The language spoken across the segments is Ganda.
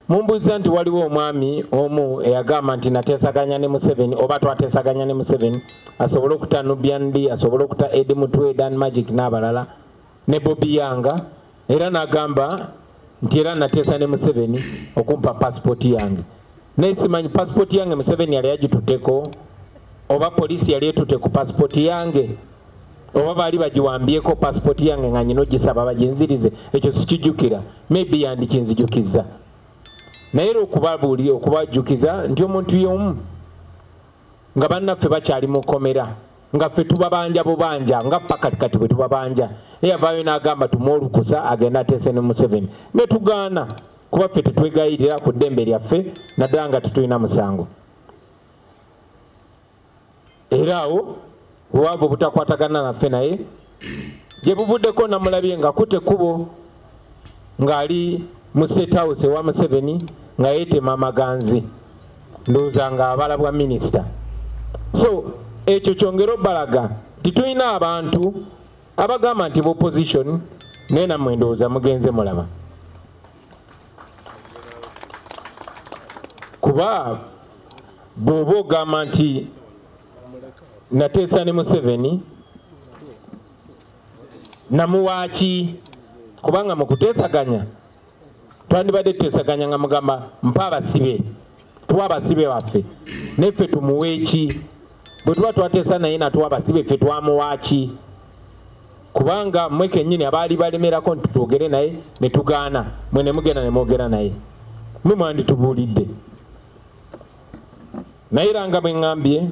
Mumbuuza nti waliwo omwami omu eyagamba nti nateesaganya ne Museveni oba twateesaganya ne Museveni asobole okuta Nubian Li, asobole okuta Eddie Mutwe, Dan Magic n'abalala ne Bobi Young, era n'agamba nti era nateesa ne Museveni okumpa pasipooti yange. Naye simanyi pasipooti yange Museveni yali agitutteko oba poliisi yali etutte ku pasipooti yange oba baali bagiwambyeko pasipooti yange nga nyina ogisaba baginzirize, ekyo sikijjukira, maybe yandikinzijukizza. Naye era okubabuulira, okubajjukiza nti omuntu y'omu nga bannaffe bakyali mu kkomera nga ffe tubabanja bubanja nga paka kati bwe tubabanja, naye yavaayo n'agamba tumuwe olukusa agende ateese ne Museveni, ne tugaana kuba ffe tetwegayirira ku ddembe lyaffe naddala nga tetulina musango. Era awo wewaava obutakwatagana naffe, naye gye buvuddeko namulabye nga kutte ekkubo ng'ali mu State House ewa Museveni nga yeetema amaganzi, ndowooza ng'abala bwa minisita. So ekyo kyongera obalaga nti tulina abantu abagamba nti opposition, naye nammwe ndowooza mugenze mulaba. Kuba bw'oba ogamba nti nateesa ne Museveni namuwaaki, kubanga mu kuteesaganya twandibadde tuteesaganya nga mugamba mpa abasibe, tuwa abasibe baffe, naye ffe tumuwe ki? Bwe tuba twateesa naye natuwa abasibe, ffe twamuwaaki? Kubanga mmwe kennyini abaali balemerako nti twogere naye ne tugaana, mwe ne mugenda ne mwogera naye, mwe mwanditubuulidde. Naye era nga bwe ŋŋambye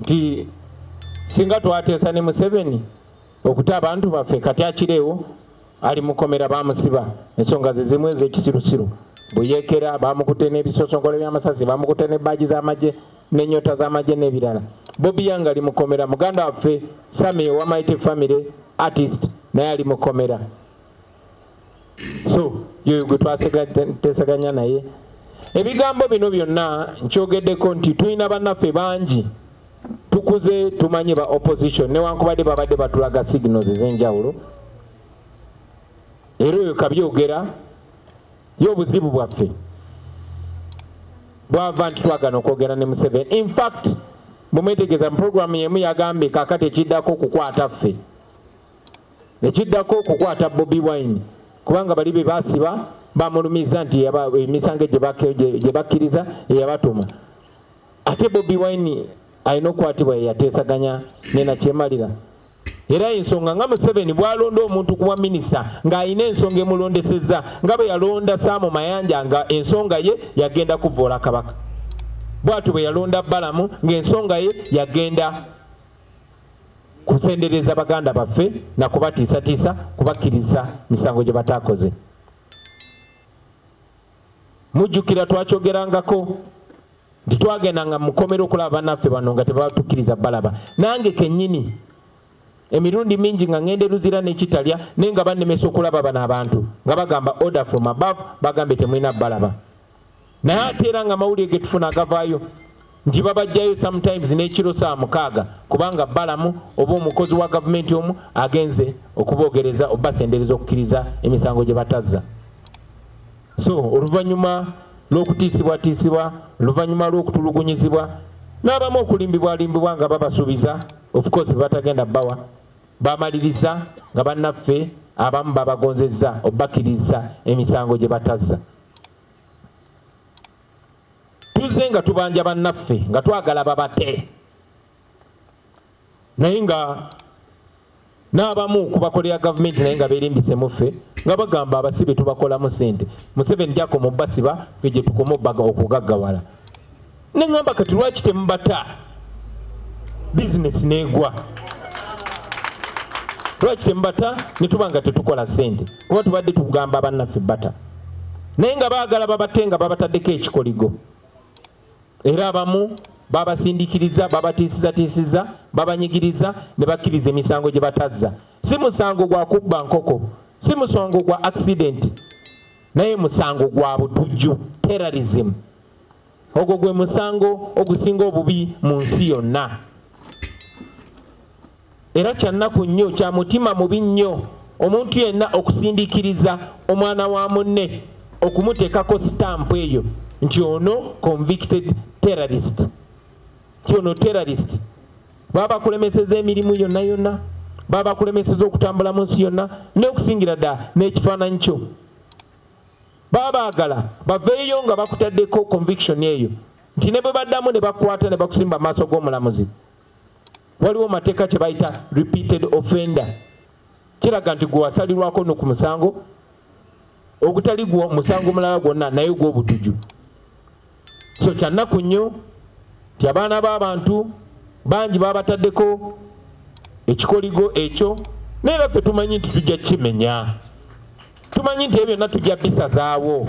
nti singa twateesa ne Museveni okuta abantu baffe, kati akireewo ali mukomera, bamusiba ensonga ze zimu ez'ekisirusiru buyeekera, bamukutte n'ebisosonkolo by'amasasi, bamukutte ne baaji z'amagye n'ennyota z'amagye n'ebirala. Bobi Young ali mukomera, muganda waffe Sami owa Mighty Family artist naye ali mukomera. So yoyo gwe twateesaganya naye. Ebigambo bino byonna nkyogeddeko nti tulina bannaffe bangi tukuze tumanyi ba opposition, newankubadde babadde batulaga signals ez'enjawulo. Era oyo kabyogera ye obuzibu bwaffe bwava nti twagana okwogera ne Museveni. In fact bwemwetegeeza mu programu yemu yagambye kaakati ekiddako okukwata ffe, ekiddako okukwata Bobi Wine, kubanga bali be basiba bamulumiza nti emisango gye bakkiriza eyabatuma. Ate Bobi Wine alina okukwatibwa yeyateesaganya ne Nakyemalira. Era ensonga nga Museveni bw'alonda omuntu kuwa minisita ng'alina ensonga emulondesezza, nga bwe yalonda Saamu Mayanja nga ensonga ye yagenda kuvvoola Kabaka, bw'atyo bwe yalonda Balamu ng'ensonga ye yagenda kusendereza baganda baffe na kubatiisatiisa kubakkiriza misango gye bataakoze. Mujjukira twakyogerangako nti twagendanga mu kkomera okulaba bannaffe bano nga tebatukkiriza balaba. Nange kennyini emirundi mingi nga ngenda e Luzira n'ekitalya, naye nga bannemesa okulaba bano abantu nga bagamba order from above, bagambye temulina balaba. Naye ate era nga amawulire ge tufuna agavaayo nti babajjayo sometimes n'ekiro saa 6 kubanga Balamu oba omukozi wa gavumenti omu agenze okuboogereza obasendereza okukkiriza emisango gye batazza. So oluvannyuma lw'okutiisibwatiisibwa, oluvannyuma lw'okutulugunyizibwa n'abamu okulimbibwalimbibwa nga babasuubiza of course batagenda bawa, bamaliriza nga bannaffe abamu babagonzezza obakkiriza emisango gye batazza. Tuzze nga tubanja bannaffe nga twagala babate, naye nga n'abamu kubakolera gavumenti naye nga beerimbise mu ffe nga bagamba abasibe tubakolamu ssente, Museveni gyakoma obbasiba ffe gye tukoma obbaga okugaggawala. Ne ŋŋamba kati lwaki temubata bizinesi n'egwa? Lwaki temubata ne tuba nga tetukola ssente? Kuba tubadde tugamba bannaffe bata, naye nga baagala babate nga babataddeko ekikoligo. Era abamu babasindikiriza, babatiisizatiisiza, babanyigiriza ne bakkiriza emisango gye batazza. Si musango gwa kubba nkoko, si musango gwa accident, naye musango gwa butujju, terrorism. Ogwo gwe musango ogusinga obubi mu nsi yonna. Era kya nnaku nnyo, kya mutima mubi nnyo omuntu yenna okusindiikiriza omwana wa munne okumuteekako sitampu eyo nti ono convicted terrorist, nti ono terrorist. Baba bakulemeseza emirimu yonna yonna, baba bakulemeseza okutambula mu nsi yonna, n'okusingira ddala n'ekifaananyi kyo. Baba baagala baveeyo nga bakutaddeko conviction eyo, nti ne bwe baddamu ne bakwata ne bakusimba maaso g'omulamuzi, waliwo mateeka kye bayita repeated offender, kiraga nti gwe wasalirwako no ku musango ogutali gwo musango mulala gwonna, naye gw'obutuju. So kyannaku nnyo nti abaana b'abantu bangi babataddeko ekikoligo ekyo, naye era ffe tumanyi nti tujja kukimenya, tumanyi nti ebyo byonna tujja bisazaawo,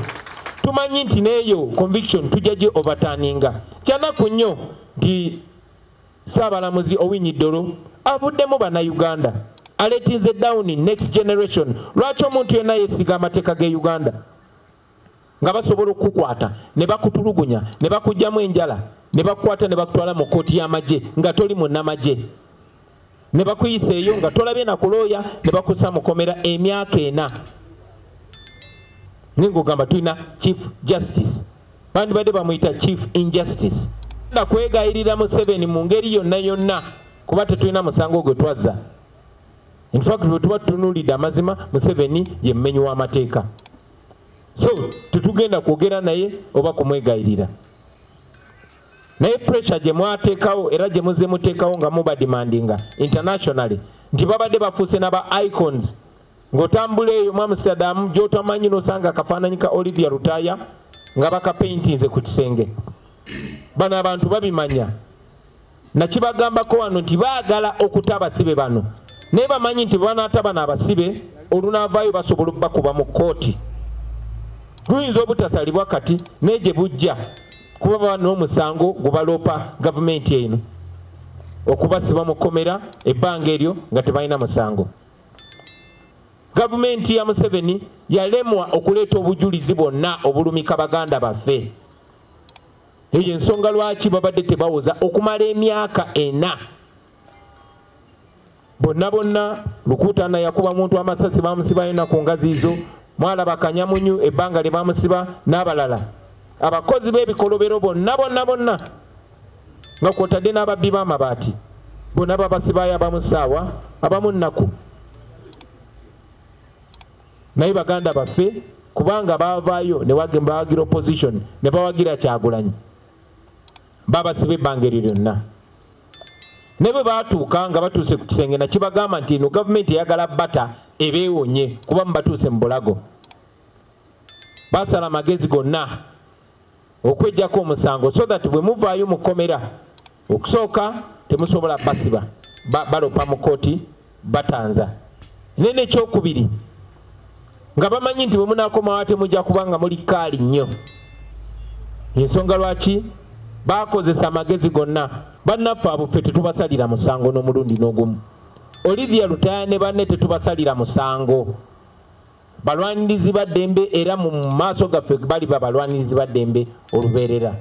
tumanyi nti n'eyo conviction tujja gi overturninga. Kyanaku nnyo nti Ssaabalamuzi Owiny Dollo avuddemu Bannayuganda, aletinze down next generation. Lwaki omuntu yenna yeesiga amateeka ge Uganda nga basobola okukukwata ne bakutulugunya ne bakugyamu enjala ne bakukwata ne bakutwala mu kkooti y'amagye nga toli munnamagye, ne bakuyisa eyo nga tolabye na kulooya, ne bakussa mukomera emyaka 4, naye ng'ogamba tulina Chief Justice? Bandibadde bamuyita Chief Injustice. Na kwegayirira Museveni mu ngeri yonna yonna, kuba tetulina musango gwe twazza. In fact, bwe tuba tutunuulidde amazima, Museveni ye mumenyi w'amateeka, so tetugenda kwogera naye oba kumwegayirira. Naye pressure gye mwateekawo era gye muzze muteekawo nga mubademandinga internationally, nti babadde bafuuse n'aba icons, ng'otambula eyo mu Amsterdam gy'otamanyi n'osanga akafaananyi ka Olivia Lutaaya nga bakapaintinze ku kisenge. Bano abantu babimanya, nakibagambako wano nti baagala okuta abasibe bano, naye bamanyi nti bwe banaata bano abasibe, olunaavaayo basobola obbakuba mu kkooti. Luyinza obutasalibwa kati, naye gye bujja, kuba baba n'omusango gwe baloopa gavumenti eno okubasiba mu kkomera ebbanga eryo nga tebalina musango. Gavumenti ya Museveni yalemwa okuleeta obujulizi bwonna obulumika baganda baffe. Eyo ensonga lwaki babadde tebawoza okumala emyaka 4. Bonna bonna, Lukuutana yakuba muntu amasasi, bamusibayo na ku ngazi zo. Mwalaba Kanyamunyu ebbanga lye bamusiba, n'abalala abakozi b'ebikolobero bonna bonna bonna, nga kwotadde n'ababbi b'amabaati, bonna babasibayo, abamu ssaawa, abamu nnaku. Naye baganda baffe, kubanga baavaayo ne bawagira opposition ne bawagira Kyagulanyi, babasiba ebbanga eryo lyonna. Ne bwe baatuuka nga batuuse ku kisenge, nakibagamba nti eno gavumenti eyagala bata ebeewonye, kuba mubatuuse mu bulago. Basala amagezi gonna okweggyako omusango, so that bwe muvaayo mu kkomera, okusooka temusobola basiba, balopa mu kkooti batanza. Naye nekyokubiri, nga bamanyi nti bwe munaakomawo ate mujja kuba nga muli kaali nnyo. Ensonga lwaki bakozesa amagezi gonna. Bannaffe abo ffe tetubasalira musango n'omulundi n'ogumu. Olivia Lutaaya ne banne tetubasalira musango, balwanirizi ba ddembe, era mu maaso gaffe bali babalwanirizi ba ddembe olubeerera.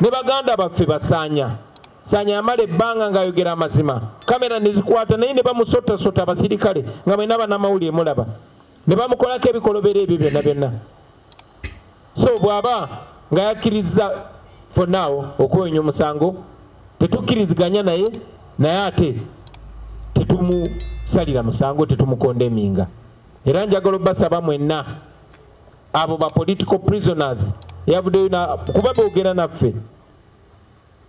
Ne baganda baffe basaanya Saanya yamala ebbanga ng'ayogera amazima, kamera ne zikwata, naye ne bamusotasota abasirikale, nga mwena bannamawulire mulaba, ne bamukolako ebikolobero ebyo byonna byonna. So bw'aba nga yakkiriza for now okuwenya omusango, tetukkiriziganya naye, naye ate tetumusalira musango, tetumucondemninga. Era njagala obbasaba mwenna abo ba political prisoners yavuddeyo kuba boogera naffe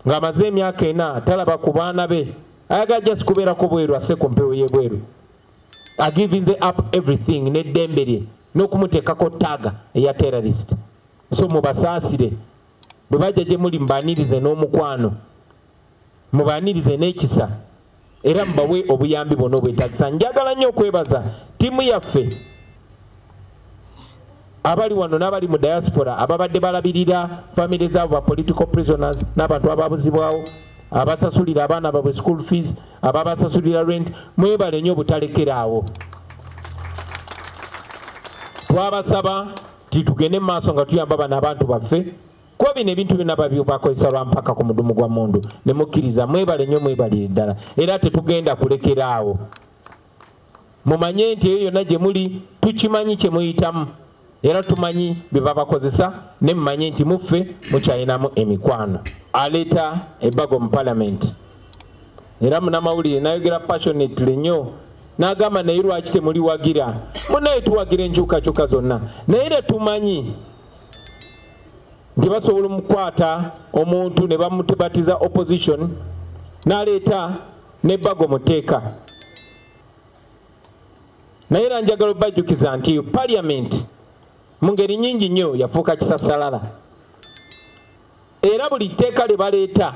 ng'amaze emyaka 4 talaba ku baana be, ayagala just kubeerako bweru, asse ku mpewo y'ebweru, agivinze up everything n'eddembe lye n'okumuteekako tag eya terrorist. So mubasaasire, bwe bajja gye muli mubaanirize n'omukwano, mubaanirize n'ekisa, era mubawe obuyambi bwonna obwetagisa. Njagala nnyo okwebaza ttiimu yaffe abali wano n'abali mu diaspora ababadde balabirira famire zaabo ba political prisoners n'abantu ababuzibwawo, abasasulira abaana baabwe school fees, ababasasulira rent. Mwebale nnyo obutalekeraawo. Twabasaba ti tugende mu maaso nga tuyamba bano abantu baffe, kuba bino ebintu byonna bakozesa lwampaka ku mudumu gwa mundu, ne mukkiriza. Mwebale nnyo, mwebalire ddala, era tetugenda kulekeraawo. Mumanye nti eyo yonna gye muli tukimanyi kye muyitamu era tumanyi bye babakozesa, ne mumanye nti muffe mukyalinamu emikwano. Aleeta ebbago mu palamenti era munamawulire nayogera passionately nnyo n'agamba, naye lwaki temuliwagira? Munaye tuwagira enkyukakyuka zonna, naye era tumanyi nti basobola omukwata omuntu ne bamutebatiza opposition n'aleeta n'ebbago mu tteeka. Naye era njagala obajjukiza nti parliament mu ngeri nnyingi nnyo yafuuka kisasalala, era buli tteeka lye baleeta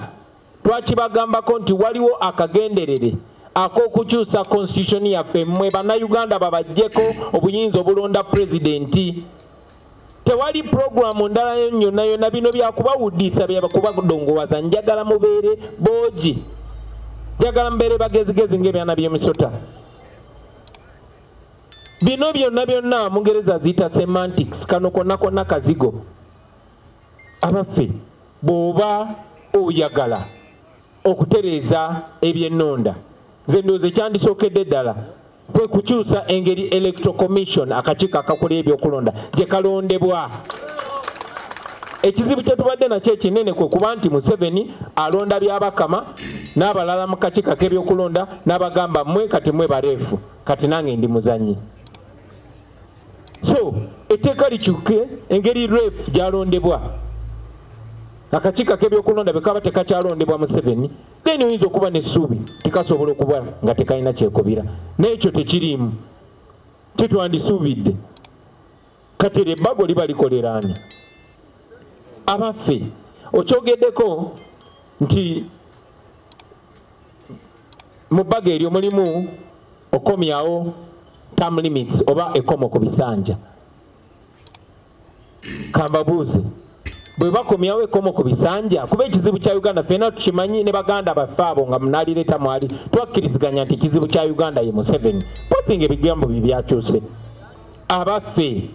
twakibagambako nti waliwo akagenderere ak'okukyusa constitution yaffe, mmwe bannayuganda babaggyeko obuyinza obulonda pulezidenti. Tewali puroguramu ndala yonna yonna, bino byakubawuddisa, byakubadongowaza. Njagala mubeere boogi, njagala mubeere bagezigezi ng'ebyana by'emisota. Bino byonna byonna Mungereza ziyita semantics, kano konna konna kazigo. Abaffe, bw'oba oyagala okutereeza ebyennonda, nze ndowooza ekyandisookedde ddala kwe kukyusa engeri Electoral Commission, akakiiko akakola ebyokulonda, gye kalondebwa. Ekizibu kye tubadde nakyo ekinene kwe kuba nti Museveni alonda Byabakama n'abalala mu kakiiko ak'ebyokulonda n'abagamba, mmwe kati mmwe bareefu, kati nange ndi muzannyi. So etteeka likyuke engeri ref gyalondebwa, akakiiko ak'ebyokulonda bwe kaba tekakyalondebwa Museveni, then oyinza okuba n'essuubi tekasobola okuba nga tekalina kyekubira. N'ekyo tekiriimu tetwandisuubidde. Kati eryo ebbago liba likoleraani? Abaffe, okyogeddeko nti mu bbago eryo mulimu okomyawo term limits oba ekkomo ku bisanja. Kambabuuze, bwe bakomyawo ekkomo ku bisanja, kuba ekizibu kya Uganda ffenna tukimanyi, ne baganda baffe abo nga munalireeta mwali twakkiriziganya nti ekizibu kya Uganda ye Museveni, pozi nga ebigambo bye byakyuse. Abaffe,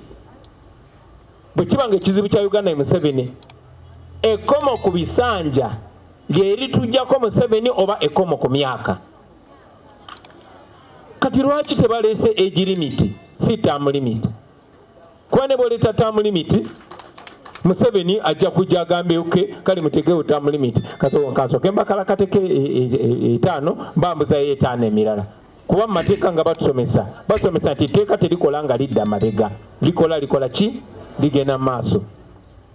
bwe kiba nga ekizibu kya Uganda ye Museveni, ekkomo ku bisanja lyeritujjako Museveni oba ekkomo ku myaka? Kati lwaki tebaleese age limit, si term limit? Kuba ne bw'oleeta term limit, Museveni ajja kujja agambe, okay, kale mutegewo term limit, kansooke mbakalakateko 5, mbambuzayo 5 emirala. Kuba mu mateeka nga batusomesa nti etteeka terikola nga lidda mabega, likola likola ki? Ligenda mu maaso.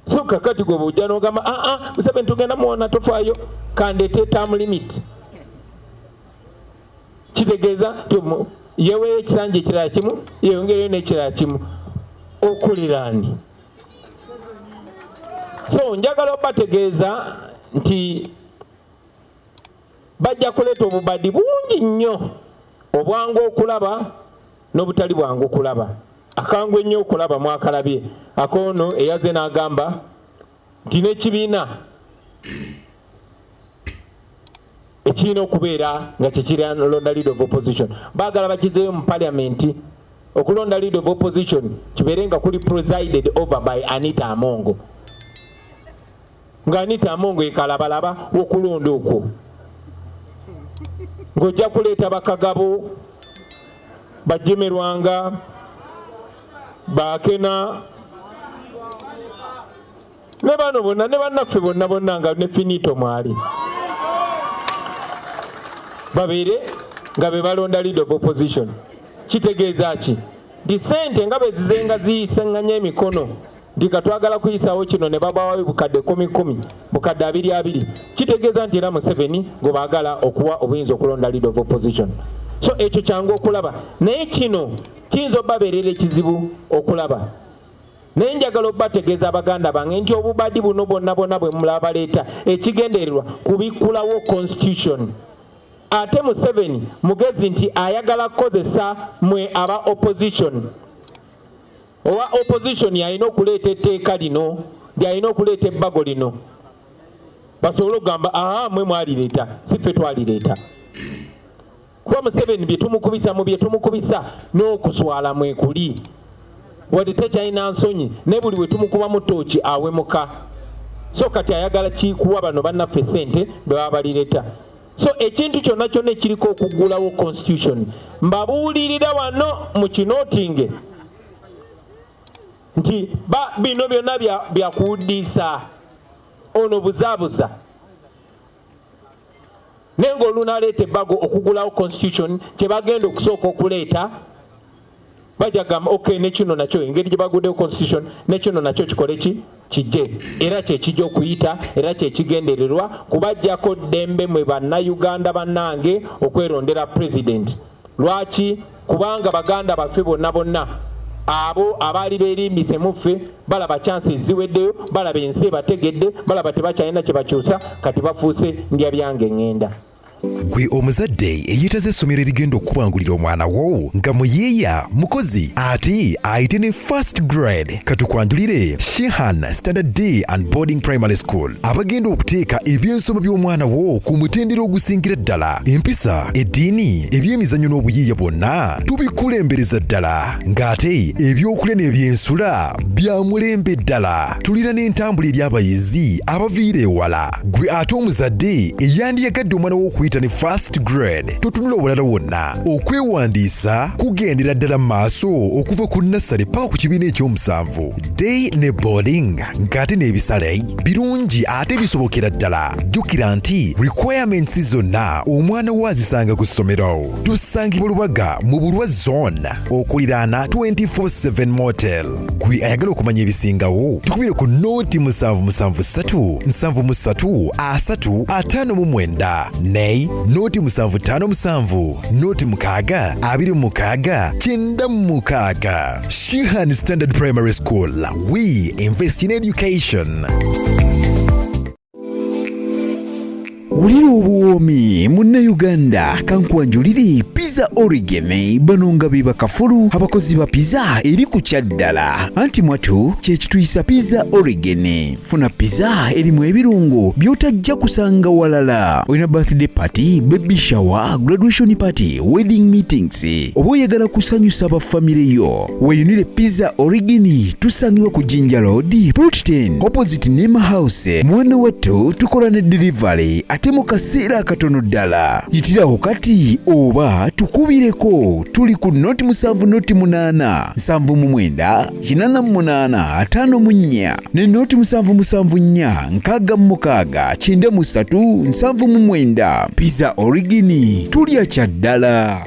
So kakati gwe bw'ojja n'ogamba, aa, Museveni tugenda muwona, tofaayo, kandeete term limit, kitegeeza nti yeweeyo ekisanja ekirala kimu, yeyongereyo n'ekirala kimu, okuliraani. So njagala obategeeza nti bajja kuleeta obubadi bungi nnyo, obwangu okulaba n'obutali bwangu okulaba. Akangu ennyo okulaba mwakalabye akoono eyaze n'agamba nti n'ekibiina ekirina okubeera nga kyekiralonda leader of opposition baagala bakizeeyo mu parliament. Okulonda leader of opposition kibeere nga kuli presided over by Anita Amongo, nga Anita Amongo ekalabalaba okulonda okwo, ng'ojja kuleeta bakagabo bajemerwanga bakena ne bano bonna ne bannaffe bonna bonna, nga ne Finito mwali, babeere nga be balonda leader of opposition. Kitegeeza ki? Nti sente nga bwe zizenga ziyiseŋŋanya emikono nti katwagala kuyisawo kino, ne babawayo bukadde kumi kumi, bukadde abiri abiri, kitegeeza nti era Museveni gwe baagala okuwa obuyinza okulonda leader of opposition. So ekyo kyangu okulaba, naye kino kiyinza obbabeerera ekizibu okulaba. Naye njagala obbategeeza, abaganda bange, nti obubadi buno bwonna bwonna bwe mulaba baleeta, ekigendererwa kubikkulawo constitution. Ate Museveni mugezi nti ayagala kukozesa mwe aba opposition. Owa opposition yalina okuleeta etteeka lino, lyalina okuleeta ebbago lino, basobole okugamba, aha, mwe mwalireeta, si ffe twalireeta. Kuba Museveni bye tumukubisa, mu bye tumukubisa n'okuswala mwekuli, wadde tekyalina nsonyi, naye buli we tumukubamu tooki awemuka. So kati ayagala kikuwa bano bannaffe sente bwe baba balireeta. So ekintu kyonna kyonna ekiriko okuggulawo constitution, mbabuulirira wano mu kinootinge nti bino byonna byakuwuddiisa ono buzaabuza. Naye ng'olunaleeta ebbago okugulawo constitution, kye bagenda okusooka okuleeta bajja gamba ok, ne kino nakyo engeri gye baguddewo constitution, ne kino nakyo kikole ki kijje, era kyekijja okuyita, era kyekigendererwa kubajjako ddembe mwe Bannayuganda bannange okwerondera president. Lwaki? Kubanga baganda baffe bonna bonna abo abaali beerimbise mu ffe balaba chances ziweddeyo, balaba ensi ebategedde, balaba tebakyalina kye bakyusa, kati bafuuse ndya byange ŋŋenda. Gwe omuzadde eyeetaze essomero erigenda okukubangulira omwana wo nga muyiiya mukozi ate ayite ne first grade, katukwanjulire Shihan Standard Day and Boarding Primary School, abagenda okuteeka ebyensoma by'omwana wo ku mutendera ogusingira ddala. Empisa, eddiini, ebyemizannyo n'obuyiiya bwonna tubikulembereza ddala, ng'ate ebyokulya n'ebyensula bya mulembe ddala. Tulina n'entambula eri abayizi abaviira ewala. Gwe ate omuzadde eyandiyagadde omwana wo okuyita ne first grade, totunula obulala wonna. Okwewandiisa kugendera ddala mu maaso okuva ku nursery paka ku kibiina ekyomusanvu, day ne boarding, ng'ate n'ebisale birungi ate bisobokera ddala. Jjukira nti requirements zonna omwana wo azisanga ku ssomero. Tusangibwa Lubaga mu Bulwa Zone, okuliraana 24/7 Motel. Gwe ayagala okumanya ebisingawo, tukubire ku 077 73 30 59 ne 0757 06 26 96. Shihan Standard Primary School, we invest in education. Wulira obuwoomi, Munnayuganda, kankwanjulire Pizza Origin. Bano nga be bakafulu abakozi ba pizza eri ku kyaddala, anti mwatu kyekituyisa Pizza Origin. Funa pizza erimu ebirungo by'otajja kusanga walala. Olina birthday party, baby shower, graduation party, wedding meetings, oba oyagala kusanyusa abafamire yo, weeyunire Pizza Origin. Tusangibwa ku Jinja Road, Plot 10, opposite Nema House. Mwana wattu, tukola ne delivery ate mu kaseera akatono ddala. Yitirawo kati oba tukubireko, tuli ku 0 7 0 8 79 88 54 ne 0 7 7 4 66 93 79. Pizza Origin, tulya kya ddala.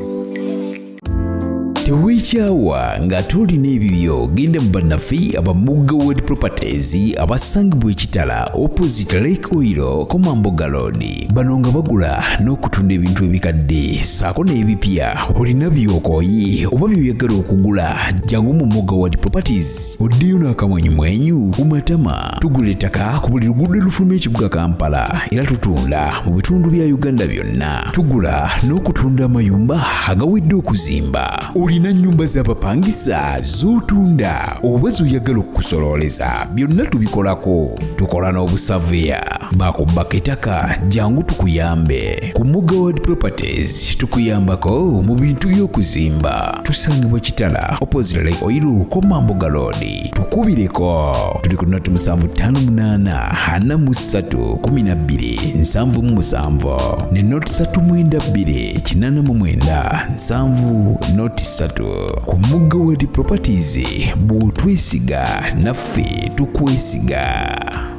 Teweekyawa nga tolina ebibyo. Genda mu bannaffe aba Mugga World Properties abasangibwa Ekitala, opposite Lake Oil, Komamboga Road. Bano nga bagula n'okutunda ebintu ebikadde saako n'ebipya. Olina by'okooye oba by'oyagala okugula, jangu mu Mugga World Properties oddeyo n'akamwenyumwenyu ku matama. Tugula ettaka ku buli luguudo olufuluma ekibuga Kampala, era tutunda mu bitundu bya Uganda byonna. Tugula n'okutunda amayumba agawedde okuzimba. Olina nnyumba z'abapangisa z'otunda oba z'oyagala okukusololeza, byonna tubikolako. Tukola n'obusaveya bakubbako ettaka, jangu tukuyambe. Ku Mugga World Properties tukuyambako mu bintu by'okuzimba. Tusangibwa Kitala, opposite Lake Oil, Komamboga Road. Tukubireko, tuli ku 0758 43 12 77 ne 0 392 89 70 03. Ku Mugga World Properties, bw'otwesiga naffe tukwesiga.